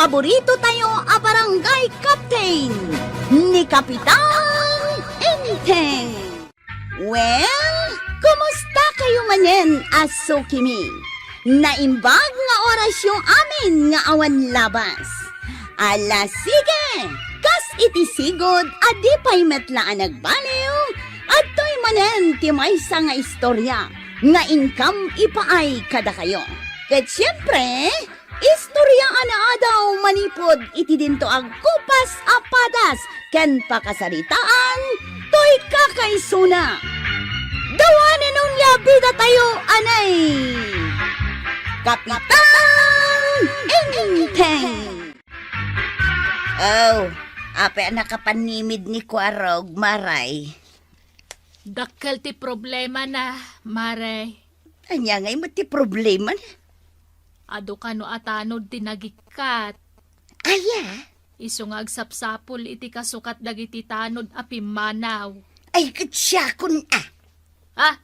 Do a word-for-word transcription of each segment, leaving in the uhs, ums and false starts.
paborito tayo a barangay captain, ni Kapitan Enteng. Well, kumusta kayo manen a sukimi? Naimbag nga orasyo amin nga awan labas. Ala, sige! Kas iti sigud a di pay met la a nagbaliw, adtoy manen ti maysa nga istorya nga inkam ipaay kadakayo. Ket siempre, istorya a naadaw manipud iti dinto agkupas a padas ken pakasaritaan toy kakaisuna. Dawanen onia bida tayo, anay! Kapitan Enteng! Oh, apay a nakapanimid ni Kuarog, Maray? Dakkel ti problemana, Maray. Ania ngay met ti problemana? Adu kano a tanod ti nagikkat. Aya? Isu nga agsapsapul iti kasukat dagiti tanod a pimmanaw. Ay, ket siakon a. Ah,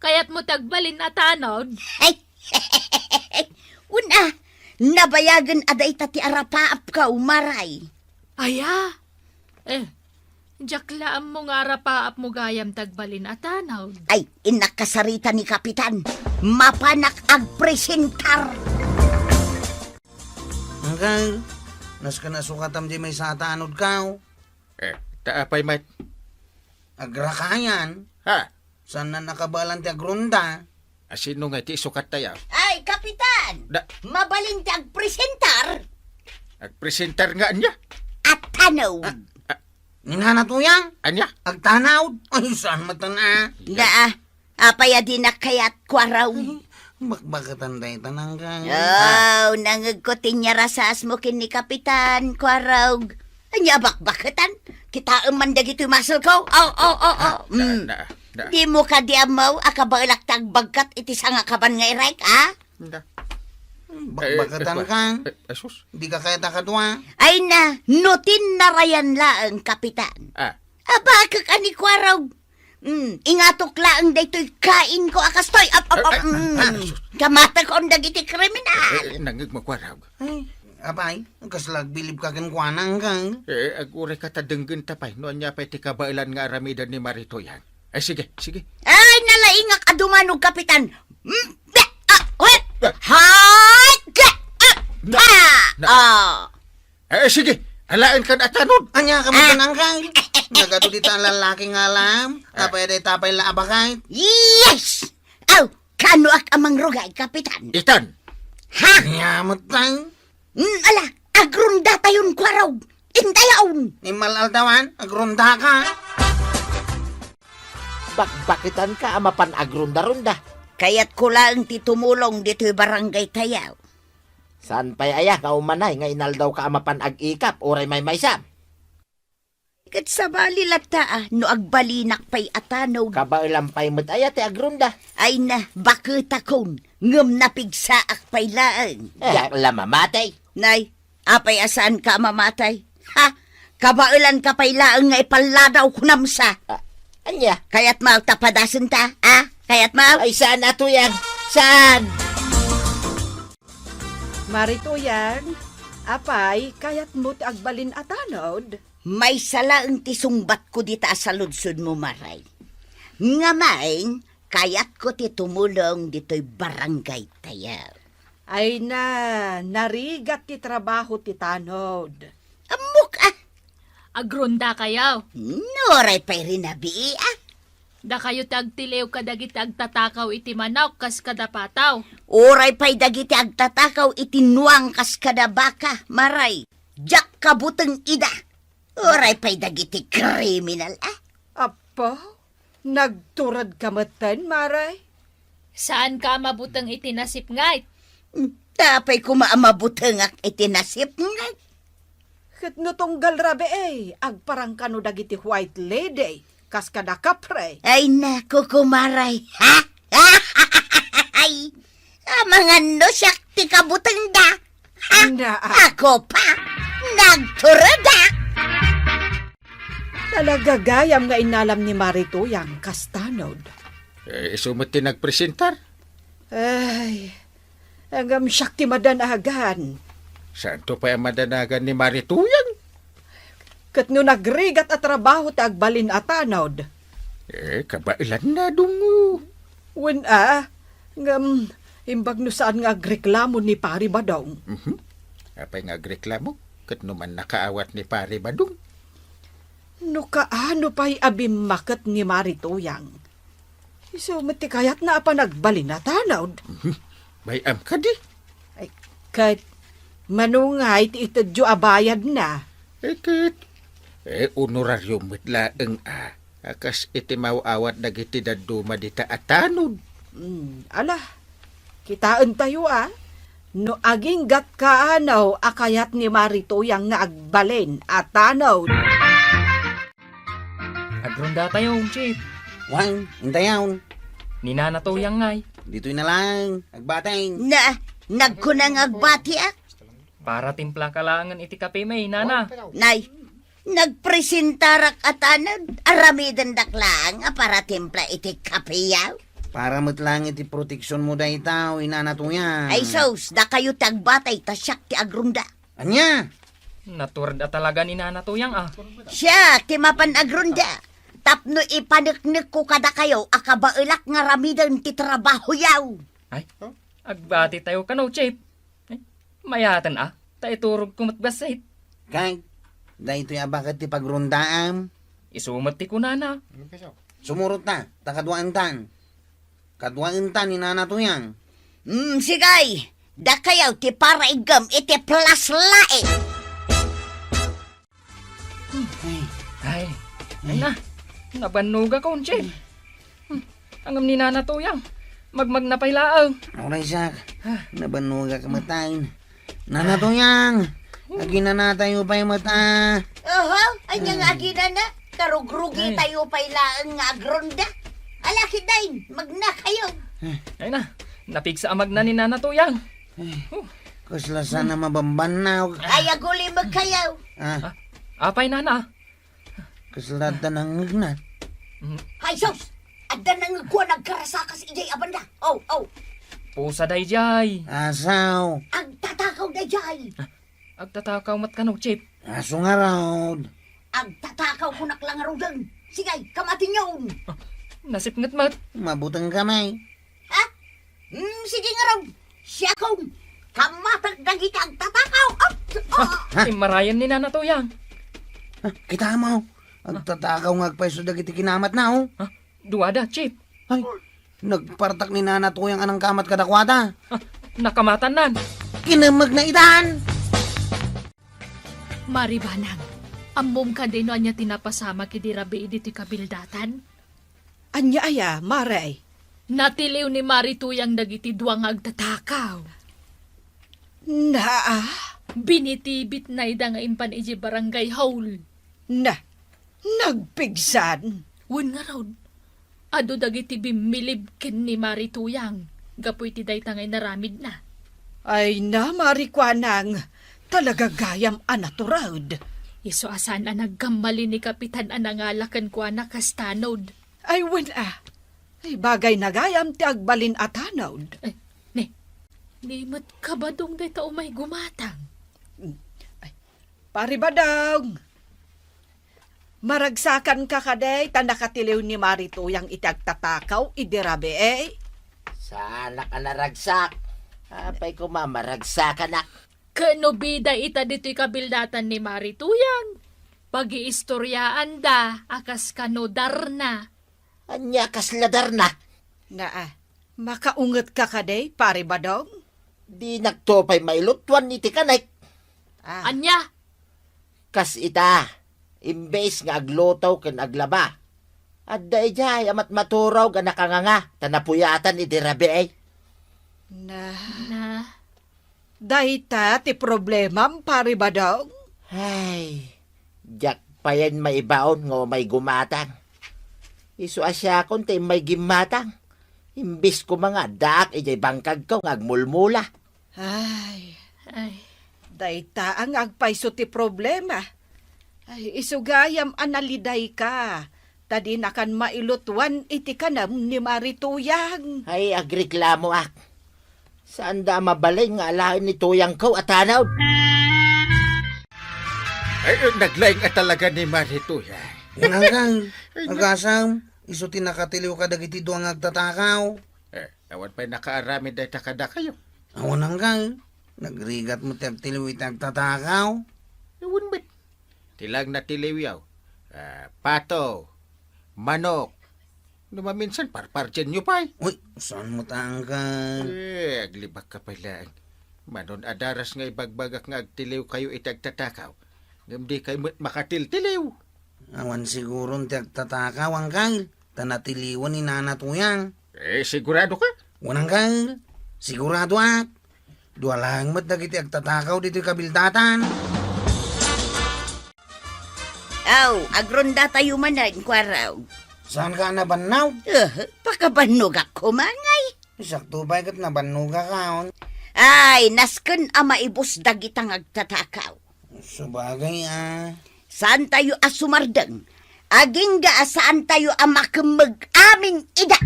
kayatmo ti agbalin a tanod? Ay, una, nabayagen a dayta ti arapaapko, Maray. Aya? Eh, diak la ammo nga arapaapmo gayam ti agbalin a tanod. Ay, innak kasarita ni Kapitan. Mapanak agpresentar. Angkel, nasken a sukatam di maysa a tanodko. Eh, ta apay met? Agrakayan. Ha? Saan a nakabaelan ti agrunda? A, sino nga ti isukat tayo? Ay, Kapitan! Da- Mabalin ti agpresentar? Agpresentar nga ania? A tanod. Ah, ah. Ni Nana Tuyang? Ania? Agtanod? Ay, saan met a? Daa, apay a dinak kayat, Kuarog? Bakbaketan dayta, Angkel. Oh, nangegko ti inyarasaasmo ken ni Kapitan, Kuarog. Ania bakbaketan? Kitaem man dagitoy muscle ko. Oh, oh, oh, oh. Ah, da, Mm. da, da. Dimo kadi ammo a kabaelak ti agbagkat iti sangakaban nga irek, ha? Da. Bakbaketan Eh, eh, ka. Eh, eh, sus. Dika kayat a kadua. Ay na, no tinnarayan laeng, Kapitan. Ah. Abakek a ni Kuarog. Mm, ingatok laeng daytoy kainko a kastoy. Ap, ap, ap, Ay, ay, mm. ay, sus. Kamatakon dagiti kriminal. Eh, eh, nangeg mo, Kuarog. Ay, apay, kasla agbilibka kenkuana, Angkel? Eh, aguray ka ta denggenta pay, no ania pay ti kabaelan nga aramiden ni Maray Tuyang. Ay, sige, sige. Ay, nalaingak a dumanog, Kapitan. Mm, da, ah, wait. Ah. Hay, da, ah, Na, pa. na. Ah. Eh, sige, alaen kan a tanod. Ania ka Ah. maganang, Angkel? Nagadu dita a lalaki nga alam. Ah. Apay dayta pay la a baket? Yes! Aw, kanoak a mangrugay, Kapitan? Itan. Ha? Ania met lang? Mm, ala, agrunda tayon, Kuarog. Indayon. Ni mal-aldawan, agrunda ka. Bakbaketan ka a mapan agrunda-runda. Kayatko laeng ti tumulong ditoy barangay tayo. Saan pay aya nga umanay nga inaldaw ka a mapan ag-ikap uray maymaysa? Ket sabali latta a no agbalinak pay a tanod. Kabaelan pay met aya ti agrunda. Ay na, baketakon, ngem napigsaak pay laeng. Eh, diak la mamatay. Nay, apay a saanka a mamatay? Ha? Kabaelanka pay laeng nga ipalladaw kunam sa. Ah, ania? Kayatmo ta padasenta, ha? Kayatmo? Ay, saan a Tuyang? Saan? Maray Tuyang, apay, kayatmo ti agbalin a tanod? Maysa laeng ti sungbatko dita a saludsodmo, Maray. Ngem, kayatko ti tumulong ditoy barangay tayo. Ay na, narigat ti trabaho ti tanod. Ammok, ah. Agrunda kayo. Nuray pay rinabii, ah. Dakayo ti agtiliw kadagiti agtatakaw iti manok kas kada pataw. Uray pay dagiti agtatakaw iti nuang kas kada baka, Maray. Diak kabuteng ida. Uray pay dagiti kriminal, ah. Apo, nagturedka metten, Maray? Saanka a mabuteng iti nasipnget? Hmm, apay koma a mabutengak iti nasipnget? Ket no tunggal rabii, agparang kano dagiti white lady, kas kada kapre. Ay, naku, kumaray. Ha? Ay, amangan no siak ti kabutengda. Ha? Na, ah. Ako pa, nagturedak. Talaga gayam nga inalam ni Maray Tuyang kas tanod. Eh, isu met ti nagpresentar? Ay, ngem siak ti madanagan. Saanto pay a madanagan ni Mari Tuyang? Ket no nagrigat a trabaho ti agbalin a tanod? Eh, kabaelanna, dungo. Wen a, ngem imbag no saan nga agreklamo ni Pari Badong. Mhm. Apay nga agreklamo? Ket no man nakaawat ni Pari Badong? No kaano pay a bimmaket ni Mari Tuyang? Isu met ti kayatna a panagbalin a tanod. Mhm. Bay-am kadi? Ay, ket mano ngay ti itedyo a bayadna? Eh, ket, eh, honorario met laeng a, a kas iti maw-awat dagiti dadduma dita a tanod. Hmm, ala, kitaentayo a, no aginggat kaano a kayat ni Mari Tuyang nga agbalin a tanod. Agrondatayo, Chief. Wan, intayon. Ni Nana Tuyang ngay. Ditoy na lang, agbateng. Na, nagkuna nga agbatiak. Para timpla ka laengen iti kape may, Nana. Nay, nagpresentarak a tanod, aramidendak laeng a para timpla iti kapeyaw. Para met laeng iti proteksyon mo dayta, o inana Tuyang. Ay sus, dakayo ti agbatay, ta siak ti agronda. Ania? Natured a talaga ni Nana Tuyang, a. Siak ti mapan agronda. Tapno ipaneknekko kadakayo a kabaelak nga ramiden ti trabahoyaw. Ay, agbati tayo kano, Chief. Ay, mayaten a, ta iturogko met bassit. Kag, daytoy a baket ti pagrondaam. Isu met ti kunana. Sumurot ta, ta kaduaentan. Kaduaentan ni Nana Tuyang. Mm, sigay, dakayo ti para iggem iti plasla, eh. Ay. Ay, ay na. Nabannogak, Chief. Hmm, angam ni Nana Tuyang. Magmagna pay laeng. Uray siak. Ah. Nabannogak met ay. Nana Tuyang. Aginanatayo pay met a. Oho, anya nga aginana? Karugrugi tayo pay laeng nga agronda. Ala, kitaen, magnakayo. Ay na, napigsa a magna ni Nana Tuyang. Ay, kasla saan a mabambannaw. Ay, agulimegkayo. Ah. Ah, apay, Nana? Kasla adda nangngegna. Mm. Hay sus! Adda nangngegko a nagkarasakas idiay a banda. Oh, oh. Pusa daydiay. Asaw. Agtatakaw daydiay. Ah, agtatakaw met kano, Chief? Asu ngarud. Agtatakaw kunak la ngaruden. Sigay, kamatinyon. Ah, nasipnget met. Mabuteng kami. Ha? Hmm, sige ngarud. Siakon. Kamatek dagiti agtatakaw. Ah, ah. Ha? Immarayen ni Nana Tuyang. Ah, kita mo. Agtatakaw nga agpayso dagiti kinamatna, oh. Ha? Duada, Chief. Ay, nagpartak ni Nana Tuyang a nangkamat kadakuada. Ah, nakamatannan. Kinemmegna itan. Mari Banang, ammom kadi no ania ti napasamak idi rabii ditoy kabildatan? Ania aya, Mare? Natiliw ni Mari Tuyang dagiti dua nga agtatakaw. Naa? Binitibitna ida nga impan idiay barangay hall. Na, nagpigsan? Wen ngarud, adu dagiti bimmilib ken ni Mari Tuyang gapu iti dayta nga inaramidna. Ay na, Mari Kuanang, talaga gayam a natured. Isu a saan a nagkamali ni Kapitan a nangala kenkuana kas tanod. Ay, wen a. Ay, bagay na gayam ti agbalin a tanod. Ay, ne, ni met kabadong dayta umay gumatang. Ay, Pari Badong, maragsakanka kadi ta nakatiliw ni Mari Tuyang iti agtatakaw idi rabii? Saanak a naragsak. Apay koma maragsakanak. Ket no bida ita ditoy kabildatan ni Mari Tuyang, pagiistoriaanda a kas kano darna. Ania kasla darna? Naa, makaungetka kadi, Pari Badong? Dinakto pay mailutuan iti kanek. Ah. Ania? Kas ita, imbes nga agluto ken aglaba, adda idiay a matmaturog a nakanganga ta napuyatan idi rabii. Na. Na. Dayta ti problemam, Pari Badong? Ay, diak payen maibaon nga umay gumatang. Isu a siakon ti immay gimmatang. Imbes koma nga addaak idiay bangkagko nga agmulmula. Ay, ay. Dayta nga agpayso ti problema. Ay, isu gayam a nalidayka, ta dinakan mailutuan iti kanem ni Mari Tuyang. Ay, agreklamoak. Saanda a mabalin nga alaen ni Tuyangko a tanod. Ay, naglaing a talaga ni Mari Tuyang. Unang kang, Ay, na- agasam, isu ti nakatiliw kadagiti dua nga agtatakaw. Eh, awan pay nakaaramid dayta kadakayo. Awan ang kang, nagrigat mo ti agtiliw iti agtatakaw. Awan met. Ti lang natiliwyo. Ah, pato, manok. No maminsan, parpartienyo pay. Uy, saan mo ta, Angkal? Eh, aglibak ka pay laeng. Manon adaras nga ibagbagak nga agtiliw kayo iti agtatakaw. Ngem di kayo met makatiltiliw. Awan siguron ti agtatakaw, Angkal. Ta natiliwan ni Nana Tuyang. Eh, sigurado ka? Wen, Angkal. Siguradoak. Dua laeng met dagiti agtatakaw ditoy kabildatan. Aw, agrondatayo manen, Kuarog. Saan ka nabannog? Eh, pakabannogak koma ngay. Sakto pay ket nabannogak, aon. Ay, nasken a maibus dagita nga agtatakaw. Sabagay, a. Saantayo a sumardeng. Agingga a saantayo a makemmeg amin ida.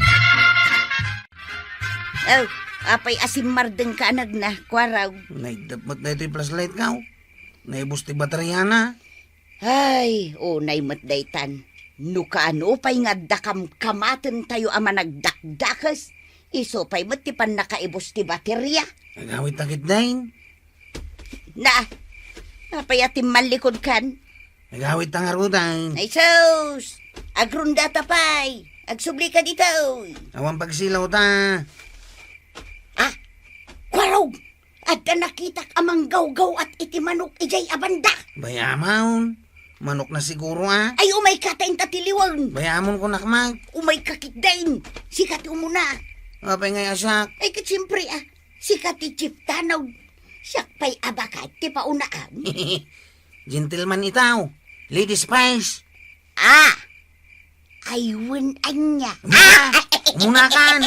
Oh, apay a simmardeng ka, anagna, Kuarog? Naiddep met daytoy flashlight, kaw. Naibus ti bateriana. Ay, unay met daytan. No kaano pay nga adda kamkamaten tayo a managdakdakes, isu pay met ti pannakaibus ti bateria. Agawid ta ketdin. Na, apay a timmallikod kan? Agawid ta ngaruden. Ay sus! Agrondata pay! Agsubli ka ditoy! Awan pagsilaw ta. Ah! Kuarog! Adda nakitak a manggawgaw-at iti manok idiay a banda. Bay-amon. Manok na siguro, a. Ay, umay ka ta inta tiliwen. Bay-amon ko nakmak. Umay ka ketdin. Sika ti umuna. Apay ngay a siak? Ay, ket siempre, a. Sika ti chief tanod. Siak pay a bakat ti paunaan. Gentleman itaw. Ladies first. Ah! Ay, wen ania. Umuna, umunakan.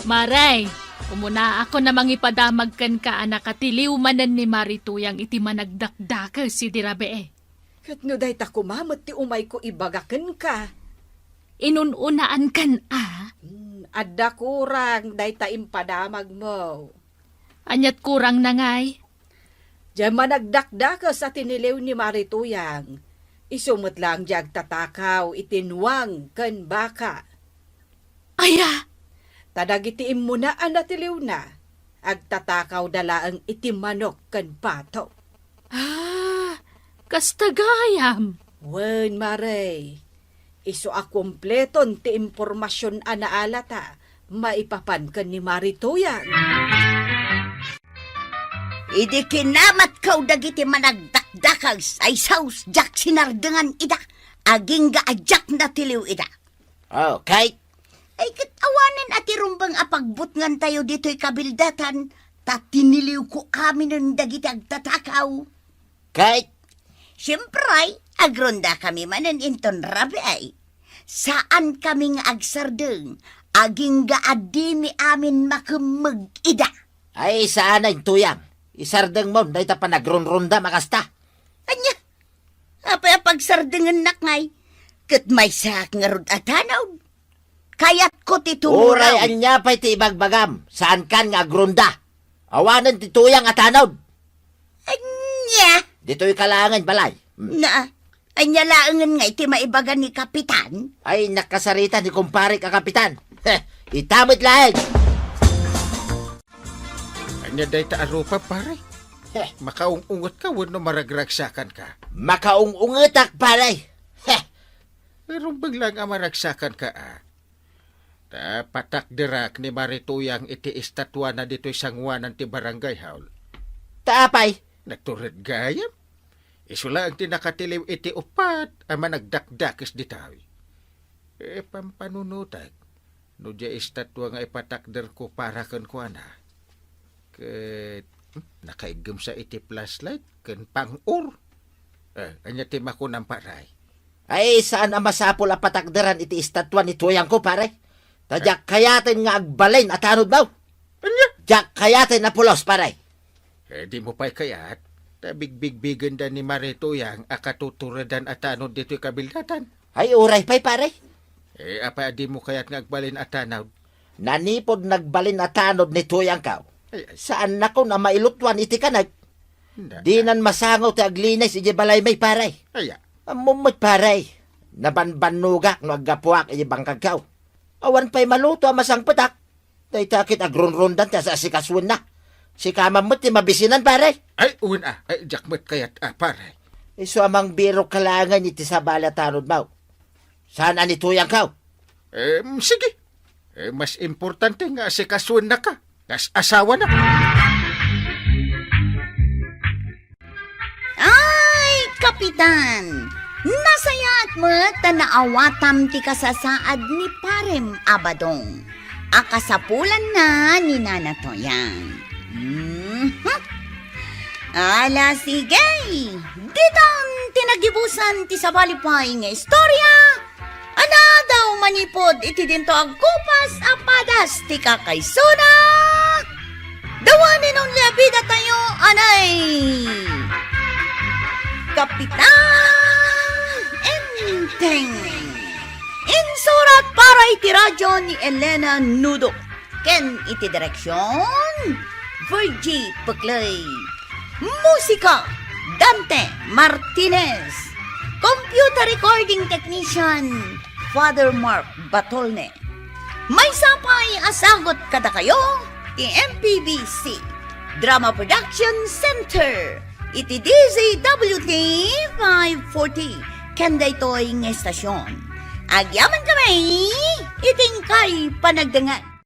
Maray, umunaakon a mangipadamag kenka a nakatiliw manen ni Mari Tuyang iti managdakdakes idi rabii. Ket no dayta koma met ti umayko ibaga kenka. Inun-unaan kan a? Hmm, adda kurang dayta impadamagmo. Aniat kurangna ngay? Diay managdakdakes a tiniliw ni Mari Tuyang, isu met laeng diay agtatakaw iti nuang ken baka. Aya? Ta dagiti immuna a natiliwna, agtatakawda laeng iti manok ken pato. Ah, kasta gayam. Wen, Mare. Isu a kumpleton ti impormasion a naalata maipapan ken ni Mari Tuyang. Idi kinamatko dagiti managdakdakes, ay saos, diak sinardengan ida, agingga a diak natiliw ida. Okay. Ay, ket awanen a ti rumbeng a pagbutngantayo ditoy kabildatan, ta tiniliwko aminen dagiti agtatakaw. Ket? Siempre, agrondakami manen inton rabii. Saankami nga agsardeng, agingga a dimi amin makemmeg ida. Ay, saan a, Tuyang. Isardengmon dayta panagronrondam a kasta. Ania? Apay a pagsardengennak ngay? Ket maysaak ngarud a tanod. Kayatko ti tumunaw. Uray ania pay ti ibagbagam, saankan nga agronda. Awanen ti Tuyang a tanod. Ania? Ditoyka laengen balay. Hmm. Na, ania laengen nga iti maibaga ni Kapitan? Ay, nakasarita ni kumparek a Kapitan. Heh, ita met laeng. Ania dayta a rupa, pare? Heh. Makaung-unget ka wenno maragragsakan ka? Makaung-ungetak, pare. Heh. Rumbeng laeng a maragsakan ka, a. Ta patakderak ni Mari Tuyang iti estatuana ditoy sangoanan ti barangay hall. Ta apay? Natured gayam. Isu laeng ti nakatiliw iti upat a managdakdakes ditoy. E, pampanunotek. No diay estatua nga ipatakderko para kenkuana. Ket, hmm, nakaiggem sa iti flashlight ken pang-or. Eh, ania ti makunam, pare? Ay, saan a masapul a patakderan iti estatua ni Tuyangko, pare. Ta diak kayaten nga agbalin a tanod mo. Ania? Diak kayaten a pulos, pare. Eh, dimo pay kayat, ta bigbigbigenda ni Mari Tuyang a katuturedan a tanod ditoy kabildatan. Ay, uray pay, pare. Eh, apay a dimo kayat nga agbalin a tanod? Nanipud nagbalin a tanod ni Tuyangko, ay, ay. Saannakon a mailutuan iti kanek. Dinan masango ti aglinis idiay balaymi, pare. Aya. Ammom met, pare. Nabanbannogak no aggapuak idiay bangkagko. Awan pay maluto a masangpetak. Dayta ket agrunrundan ti as-asikasuenna. Sika man met ti mabisinan, pare. Ay, wen a. Ay, diak met kayat a, pare. Isu a mangbirok ka laengen iti sabali a tanodmo. Saan a nituyangko? Em, sige. Eh, mas importante nga asikasuennaka kas asawana. Ay, Kapitan! Nasayaat met ta naawatam ti kasasaad ni Parem a Badong a kasapulanna ni Nana Toyang. Mhm. Ala, sige! Ditan ti nagibusan ti sabali pay nga istorya. Anadaw manipud iti dinto agkupas a padas ti kakaisuna. The one and only a bidatayo, anay, Kapitan Enteng. Insurat para iti radyo ni Elena Nudo ken iti direksyon, Virgie Peclay. Musika, Dante Martinez. Computer recording technician, Father Mark Batolne. Maysa pay a sagut kadakayo ti M P B C Drama Production Center iti D Z W T five forty ken daytoy nga estasyon. Agyaman kami iti inkay panagdengngeg.